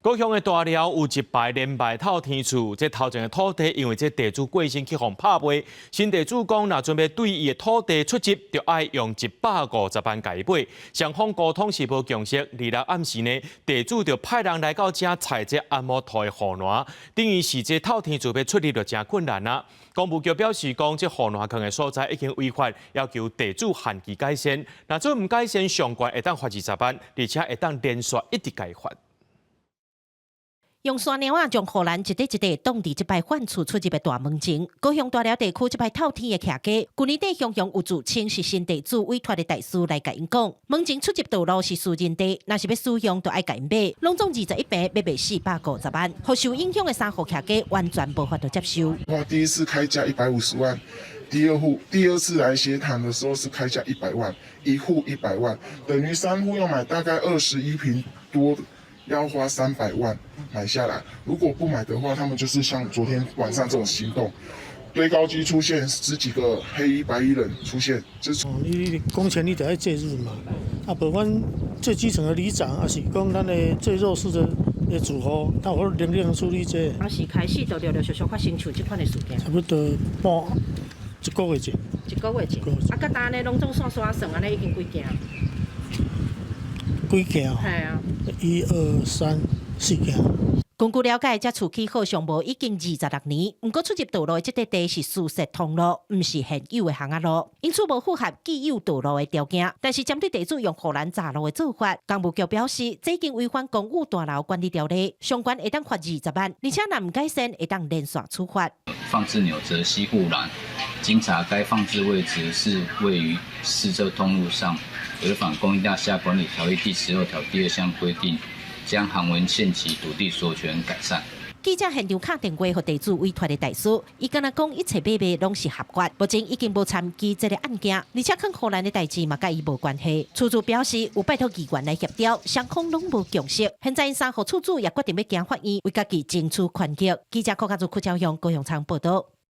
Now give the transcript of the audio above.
高雄的大寮有一排連排透天厝，這頭前的土地因為這地主過身去予拍賣，新地主講，若準備對伊的土地出入，就愛用150萬共伊買。雙方溝通是無共識，二六暗時呢，地主就派人來到遮拆這紅毛塗的護欄，等於是這透天厝欲出入就誠困難啊。工務局表示講，這護欄囥的所在已經違法，要求地主限期改善。若做毋改善，上懸會當罰20萬，而且會當連續一直共伊罰。用沙領仔將護欄一塊一塊擋佇這擺販厝出入的大門前。高雄大寮地區這擺透天的徛家，舊年底雄雄有自稱是新地主委託的代書來共𪜶講，門前出入道路是私人地，若是欲使用，就愛共𪜶買，攏總21坪欲賣450萬，予受影響的三戶徛家完全無法度接受。哇！第一次開價150萬，第二戶第二次來協談的時候是開價一百萬，一戶一百萬，等於三戶要買大概21坪多。要花300萬買下來，如果不買的話，他們就是像昨天晚上這種行動，堆高機出現，十幾個黑衣白衣人出現，就是哦，你公權力得愛介入嘛，啊，無阮最基層的里長，抑是講咱的最弱勢的住戶，他有能力處理這個。啊，是開始就陸陸續續發生像這款的事件。差不多半一個月前。一個月前。啊，佮單呢，攏總線線算按呢已經幾件？幾件？係啊。一二三四件。根據了解，這厝起好上無已經26年，毋過出入道路的這塊地是私設通路，毋是現有的巷仔路，因此無符合既有道路的條件。但是針對地主用護欄閘路的做法，工務局表示，這已經違反公寓大樓管理條例，上懸會當罰20萬，而且若毋改善，會當連續處罰。放置紐澤西護欄，經查該放置位置是位於私設通路上，違反公寓大廈管理條例第12條第2項規定，將函文限期土地所有權改善。記者現場敲電話予地主委託的代書，伊敢若講一切買賣攏是合法，目前已經無參與這個案件，而且囥護欄的代誌嘛佮伊無關係。厝主表示有拜託議員來協調，雙方攏無共識。現在𪜶三戶厝主也決定欲行法院，為家己爭取權益。記者柯家祖、柯昭雄、高雄場報道。